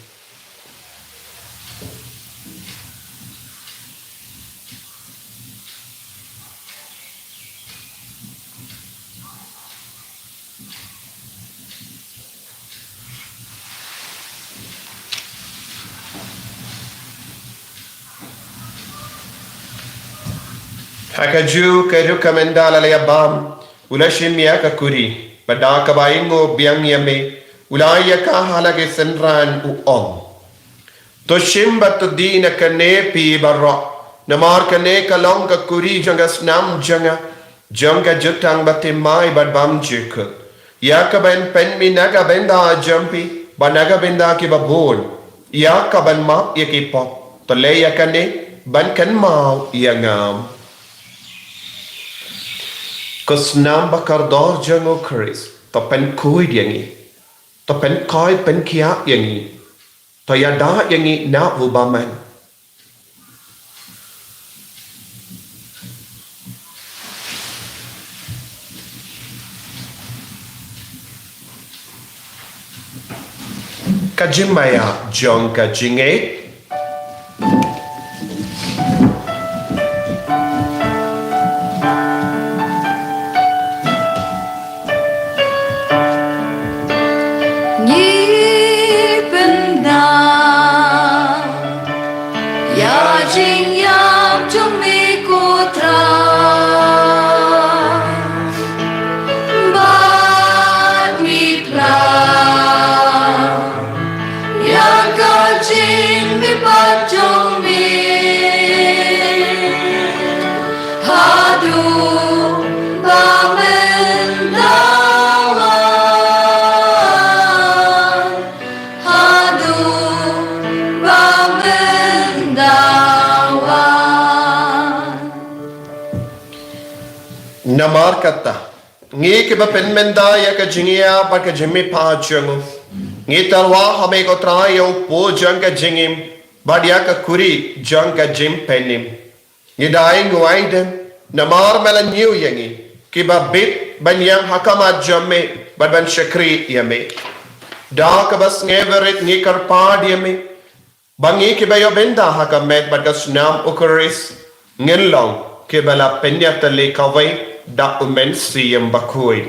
Ha kajuh ka rukom ynda la ïa bam, u la shim ïa ka kuri, bad da kaba ainguh biang ïa me, u la ai ïa ka ha la ki synran, u ong: To shim bad to die na kane phi baroh, namar kane ka long ka kuri jong ka snam jong nga, jong ka jutang bathymmai bad bymjukut, ïa kaban pynmih na ka bynta jong phi bad na ka bynta kiba bun, ïa kaban map ïa ki pop. To leh ïa kane ban kynmaw ïa nga. Ko snam bakordor jong U Khrist, to pynkhuid ïa ngi, to pynkhuid pynkhiah ïa ngi, to ïada ïa ngi na u bymman. Ka jingmaïa jong ka jingngeit. Ngi pynda ïa jingïap jong me ko Trai, bad ngi khlad ïa ka jingmihpat jong me haduh ba men da wan, haduh ba men da wan. Namar kata, ngi kiba pynmynda ïa ka jingïap bad ka jingmihpat jong u, ngi tyrwa ha me ko Trai ïa u puh jong ka jingim bad ïa ka kuri jong ka jingpynim. Ngi dei nguaidem, namar me la ñiew ïa ngi, kiba bit ban ïeng ha khmat jong me, bad ban shakri ïa me. Da kaba sngewbha rit ngi kyrpad ïa me, ba ngi kiba ïoh bynta ha ka met bad ka snam u Khrist, ngin long kiba la pynïatylli kawei da u Mynsiem Bakhuid.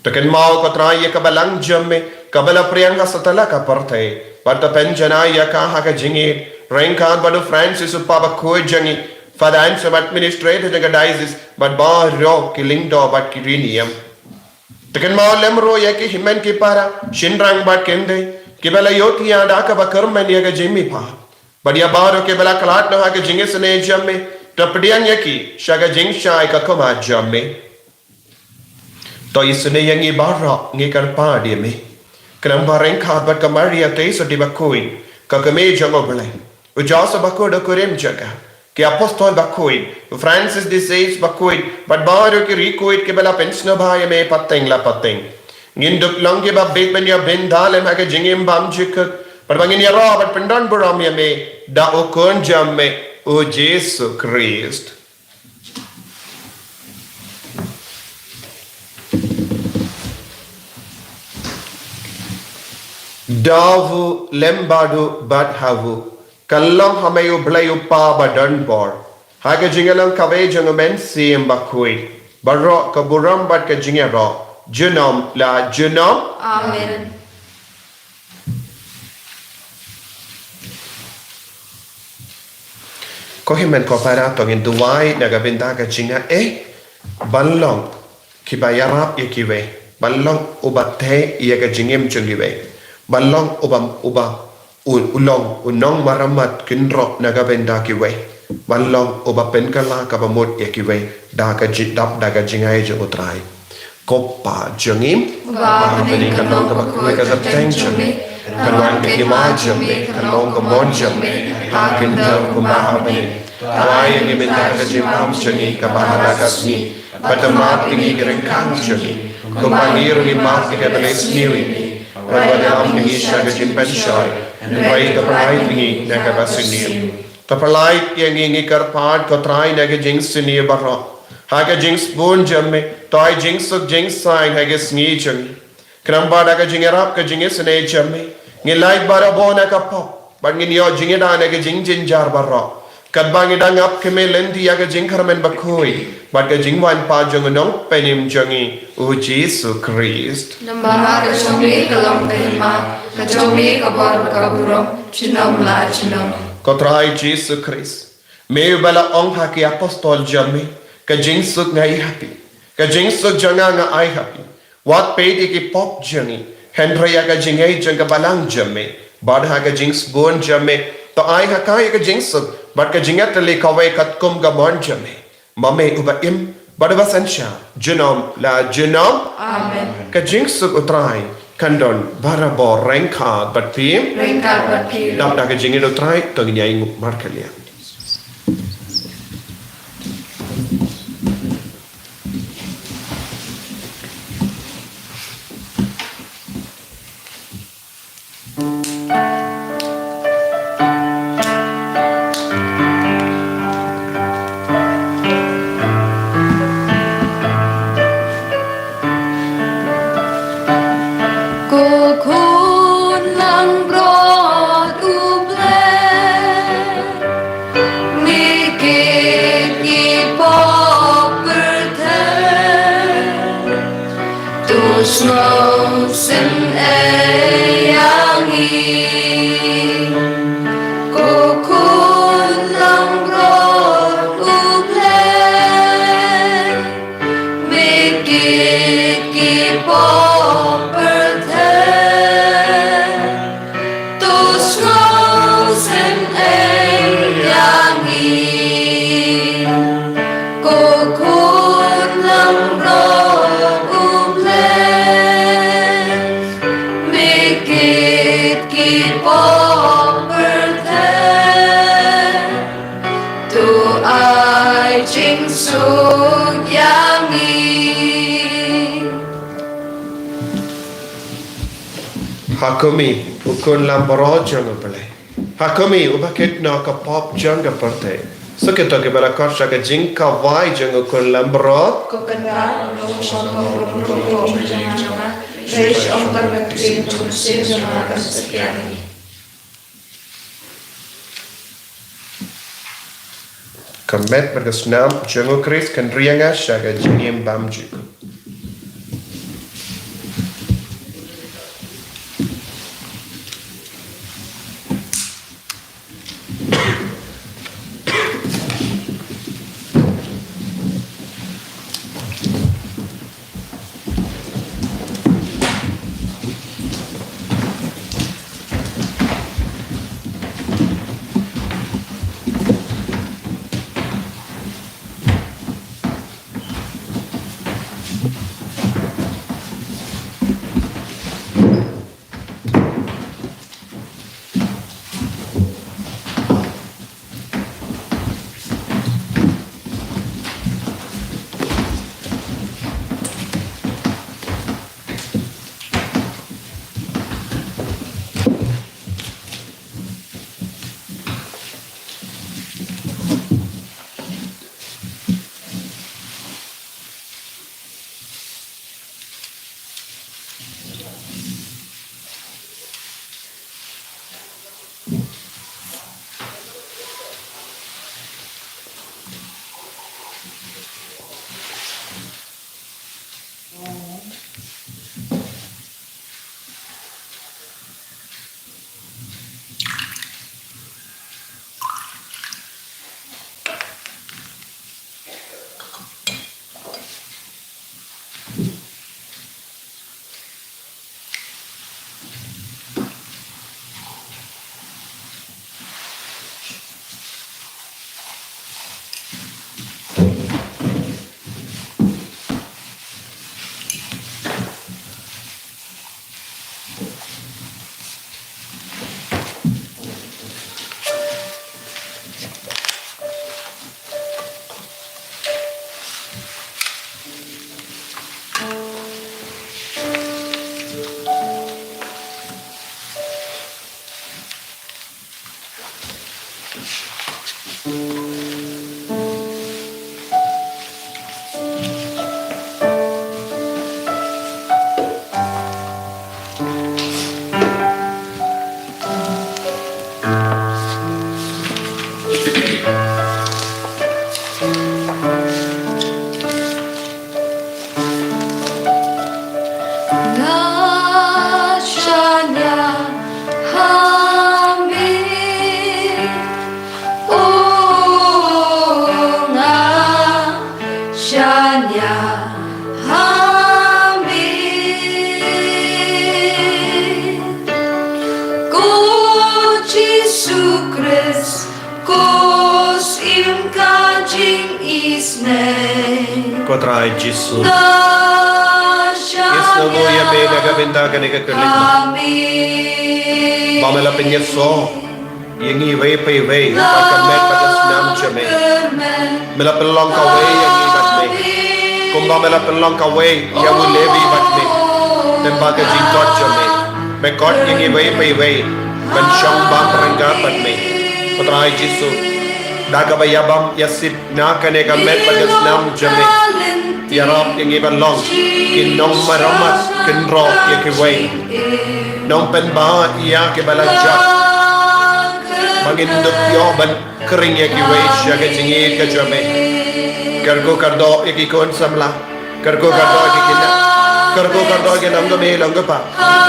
To kynmaw ko Trai ïa ka balang jong me, kaba la pdiang ha satlak ka pyrthei, bad to pynjanai ïa ka ha ka jingïeit ryngkat bad u Francis u Pop Bakhuid jong ngi, Father Anselm administrator jong ka diocese, bad baroh ki lyngdoh bad ki riewniam. To kynmaw lem ruh ïa ki hynmen ki para, shynrang bad kynthei, kiba la ïohthiah da kaba kyrmen ïa ka jingmihpat. Bad ïa baroh kiba la khlad noh ha ka jingisynei jong me, to pdiang ïa ki sha ka jingshai ka khmat jong me. To isynei ïa ngi baroh, ngi kyrpad ïa me. Khnang ba ryngkat bad ka Maria Theisotti Bakhuid, ka kmie jong u Blei, u Joseph Bakhuid u kurim jong ka, ki apostol bakhuid, u Francis de Sales Bakhuid, bad baroh ki riewkhuid kiba la pynsngewbha ïa me pateng la pateng, ngin dup long kiba bit ban ïoh bynta lem ha ka jingim bymjukut, kut, bad ba ngin ïaroh bad pyndonburom ïa me da u Khun jong me, u Jisu Khrist. Da u lem bad u bad ha u, ka long ha me u Blei u Kpa ba don bor, ha ka jingïalong kawei jong u Mynsiem Bakhuid, baroh ka burom bad ka jingïaroh, junom la junom. Amen. Ko hynmen ko para, to ngin duwai na ka bynta ka jingaiei, ban long kiba ïarap ïa kiwei, ban long uba tei ïa ka jingim jong kiwei, ban long uba, uba, u, u long u nongmaramat kynroh na ka bynta kiwei, ban long uba pynkylla kaba mut ïa kiwei da ka jingdap da ka jingai jong u Trai. Ko Pa jong ngi, uba ha bneng, kan long kaba khuid ka kyrteng jong me, kan wan ka hima jong me, kan long ka mon jong me ha ka khyndew kumba ha bneng. To ai ïa ngi mynta ka jingbam jong ngi kaba ha la ka sngi, bad to map ïa ngi ki ryngkang jong ngi, kumba ngi ruh ngi map ïa kiba leh sniew ïa ngi. Wat ym ïalam ïa ngi sha ka jingpynshoi, hynrei to pyllait ïa ngi na kaba sniew. To pyllait ïa ngi, ngi kyrpad ko Trai, na ka jingsniew baroh. Ha ka jingsbun jong me, to ai jingsuk jingsaiñ ha ka sngi jong ngi. Khnang ba da ka jingïarap ka jingisynei jong me, ngin lait barabor na ka pop, bad ngin ïoh jingïada na ka jingjynjar baroh, katba ngi dang ap khmih lynti ïa ka jingkyrmen bakhuid bad ka jingwan pat jong u Nongpynim jong ngi, u Jisu Khrist. Namar ka jong me ka long ka hima, ka jong me ka bor bad ka burom, junom la junom. Ko Trai Jisu Khrist, me uba la ong ha ki apostol jong me, ka jingsuk nga ai ha phi, ka jingsuk jong nga nga ai ha phi. Wat peit ïa ki pop jong ngi, hynrei ïa ka jingngeit jong ka balang jong me. Bad ha ka jingsbun jong me, to ai ha ka ïa ka jingsuk bad ka jingïatylli kawei katkum ka mon jong me. Ma me uba im bad uba synshar, junom la junom. Amen. Ka jingsuk u Trai kan don barabor ryngkat bad phi. Ryngkat bad phi. Dap da ka jingïeit u Trai, to ngin ïainguh markylliang. Ko Khun langbrot U Blei, me kit ki pop pyrthei, to sngewsynei ïa ngi. Ko Khun langbrot U Blei, me kit ki pop pyrthei, to sngewsynei ïa ngi. Ko Khun langbrot U Blei, me kit ki pop pyrthei, to ai jingsuk ïa ngi. Ha khmih, U Khun langbrot jong U Blei. Ha khmih, uba kit noh ka pop jong ka pyrthei. Sa kito kiba la khot sha ka jingkawei jong u khun lambrot. Ko Kynrad, ong ruh sha u pynrung ruh kum jong nga, hynrei sha ong tang ka ktien jong u mynsiem jong nga kan satia ïa ngi. Ka met bad ka snam jong u Khrist kan ri ïa nga sha ka jingim bymjukut. Nga shaniah ha me, o nga shaniah ha me, ko Jisu Khrist, ko Syiem ka jingisynei. Ko Trai Jisu. Nga shaniah ïa me na ka bynta kane ka khyllipmat. Ba me la pynïasoh ïa ngi iwei pa iwei bad ka met bad ka snam jong me. Me la pynlong kawei ïa ngi bad me, kumba me la pynlong kawei ïa u Levi bad me. Te ba ka jingkot jong me, me kot ïa ngi iwei pa iwei ban shong bam ryngkat bad me. Ko Trai Jisu, da kaba ïabam ïasip na kane ka met bad ka snam jong me, ïarap ïa ngi ban long ki nongmaramat kynroh ïa kiwei, nongpynbha ïa kiba la jah, ba ngin dup ïoh ban khring ïa kiwei sha ka jingïeit ka jong me. Kyrkhu kyrdoh ïa ki khun samla, kyrkhu kyrdoh ïa ki khynnah, kyrkhu kyrdoh ïa ki long kmie long kpa,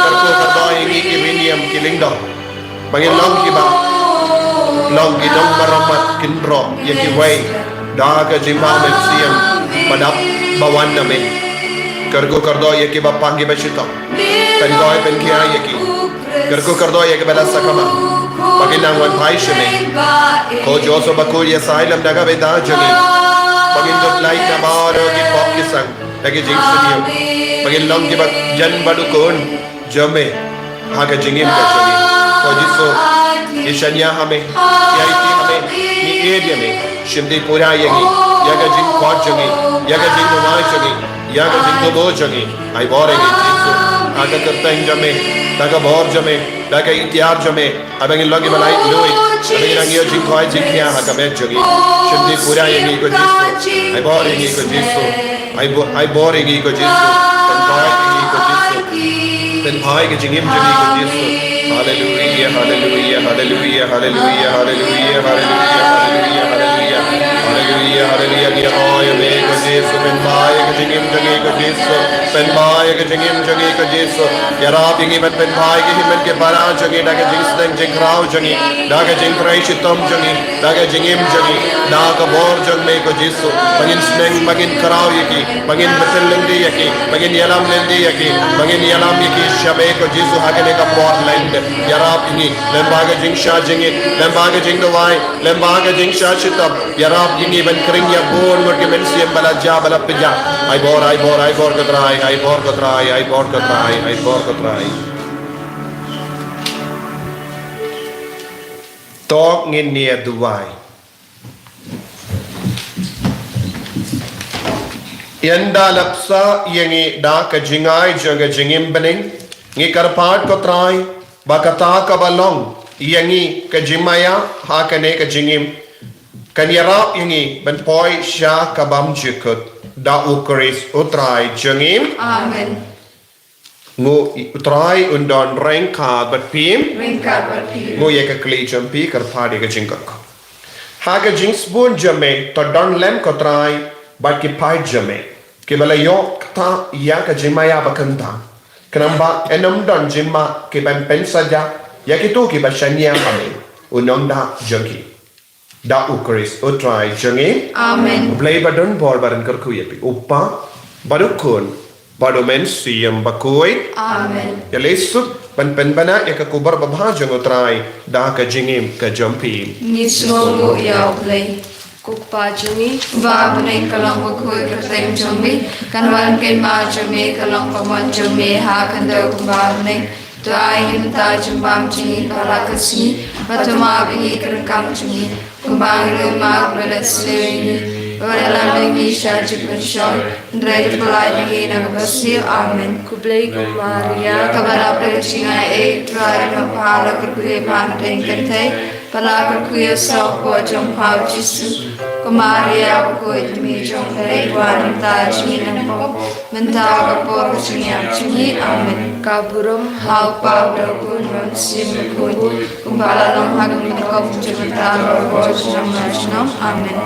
kyrkhu kyrdoh ïa ngi ki riewniam ki lyngdoh, ba ngin long kiba long ki nongmaramat kynroh ïa kiwei da ka jingbha mynsiem ba dap ba wan na me. Kyrkhu kyrdoh ïa kiba pang kiba shitom, pynkhuid pynkhia ïa ki. Kyrkhu kyrdoh ïa kiba la sakma, ba kin nang wan phai sha me. Ko Jehobah Bakhuid, ïasaid lem na ka bynta jong ngi, ba ngin dup lait na baroh ki pop ki sang da ki jingsniew, ba ngin long kiba jan bad u Khun jong me ha ka jingim ka jong ngi. Ko Jisu, ngi shaniah ha me, ngi aiti ha me, ngi ïeit ïa me. Shim dei pura ïa ngi, ïa ka jingkhot jong ngi, ïa ka jingduwai jong ngi, ïa ka jingthmu jong ngi. Ai bor ïa ngi Jisu. ha ka kyrteng jong me, da ka bor jong me, da ka iktiar jong me, haba ngin long kiba laitluid, haba ngin nang ïoh jingkhot jingkhia ha ka met jong ngi. Shim dih pura ïa ngi ko Jisu. Ai bor ïa ngi ko Jisu. Ai bo-, ai bor ïa ngi ko Jisu. Pynphai ïa ngi ko Jisu. Pynphai ka jingim jong ngi ko Jisu. Haleluia, haleluia, haleluia, haleluia, haleluia, haleluia, haleluia, haleluia. Haleluia, haleluia, ngi ïaroh ïa me ko Jisu, pynphai ïa ka jingim jong ngi ko Jisu, pynphai ïa ka jingim jong ngi ko Jisu. Ïarap ïa ngi ban pynphai ki hynmen ki para jong ngi, da ka jingsneng jingkhraw jong ngi, da ka jingtrei shitom jong ngi, da ka jingim jong ngi, da ka bor jong me ko Jisu. Ba ngin sneng, ba ngin khraw ïa ki, ba ngin bteng lynti ïa ki, ba ngin ïalam lynti ïa ki, ba ngin ïalam ïa ki sha me ko Jisu ha kane ka por lyndet. Ïarap ïa ngi, lyngba ka jingshah jingit, lyngba ka jingduwai, lyngba ka jingshah shitom. Ïarap ïa ngi ban khring ïa bun ngut ki mynsiem ba la jah, ba la pjah. Ai bor, ai bor, ai bor ko Trai, ai bor ko Trai, ai bor ko Trai, ai bor ko Trai. To ngin ïa duwai. Ynda la pynshah ïa ngi da ka jingai jong ka jingim bneng, ngi kyrpad ko Trai, ba kata kaba long ïa ngi ka jingmaïa ha kane ka jingim, kan ïarap ïa ngi ban poi sha ka bymjukut, da U Khrist U Trai jong ngi. Amen. Nguh U Trai un don ryngkat bad phi. Ryngkat bad phi. Nguh ïa ka kli jong phi, kyrpad ïa ka jingkyrkhu. Ha ka jingsbun jong me, to don lem ko Trai bad ki paid jong me, kiba la ïoh kata ïa ka jingmaïa ba kyntang. Khnang ba yn ym don jingma ki ban pynsaja ïa kito kiba shaniah ha me. U nongda jong ki. Da U Khrist U Trai jong ngi. Amen. U Blei ba don bor ba don kyrkhu ïa phi, U Kpa bad U Khun bad U Mynsiem Bakhuid. Amen. Ïa lei suk ban pynbna ïa ka khubor babha jong U Trai da ka jingim ka jong phi. Ngi sngewnguh ïa U Blei. Ko Kpa jong ngi ba ha bneng, ka long bakhuid ka kyrteng jong me, kan wan ka hima jong me, ka long ka mon jong me ha khyndew kumba ha bneng. To ai ngi mynta u jingbam jong ngi ha kane ka sngi, bad to map ïa ngi ki ryngkat jong ngi, kumba ngi ruh ngi map ïa kiba leh sniew ïa ngi. Wat ïalam ïa ngi sha jingpynshoi, hynrei to pyllait ïa ngi na kaba sniew. Amen. Khublei ko Maria, kaba dap da ka jingaiei, U Trai u don bad pha, la kyrkhu ïa pha hapdeng ki kynthei, bad la kyrkhu ïa u saw hapoh jong pha U Jisu. Ko Maria bakhuid, Ïingmei jong U Blei, to wan ha ka bynta jong ngi ki nongpop, mynta bad ha ka por ka jingïap jong ngi. Amen. Ka burom ha U Kpa, U Khun bad U Mynsiem Bakhuid, kumba la long ha ka mynsiem, mynta bad ha ka por jong ngi. Amen.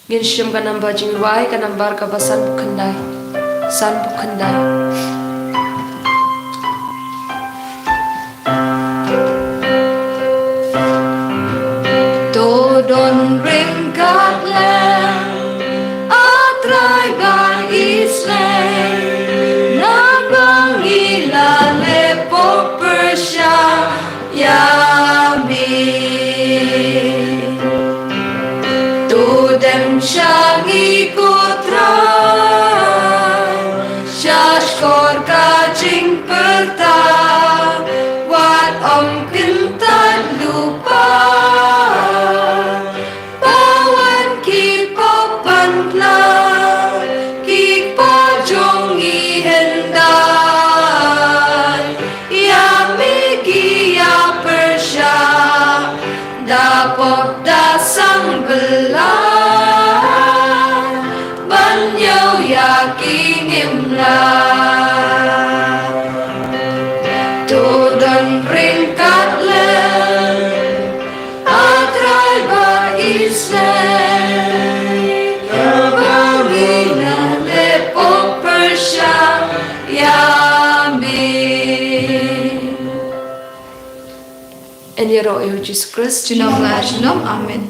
Ngin shim ka nambar jingrwai, ka nambar kaba sanphew khyndai. Sanphew khyndai. To don ryngkat lem, A Trai ba isynei, naba ngi la leh pop pyrshah ïa me. To dem sha ngi ko Trai, sha shkor ka jingpyrta, wat ym kyntait lypa. Ba wan ki pop ban khlad, ki kpa jong ngi hyndai, ïa me ki ïa pyrshah, da pop da sang bylla, ban ñiew ïa ki ngim lah. To don ryngkat lem, A Trai ba isynei, naba ngi la leh pop pyrshah ïa me. Yn ïaroh ïa U Jisu Khrist junom la junom. Amen.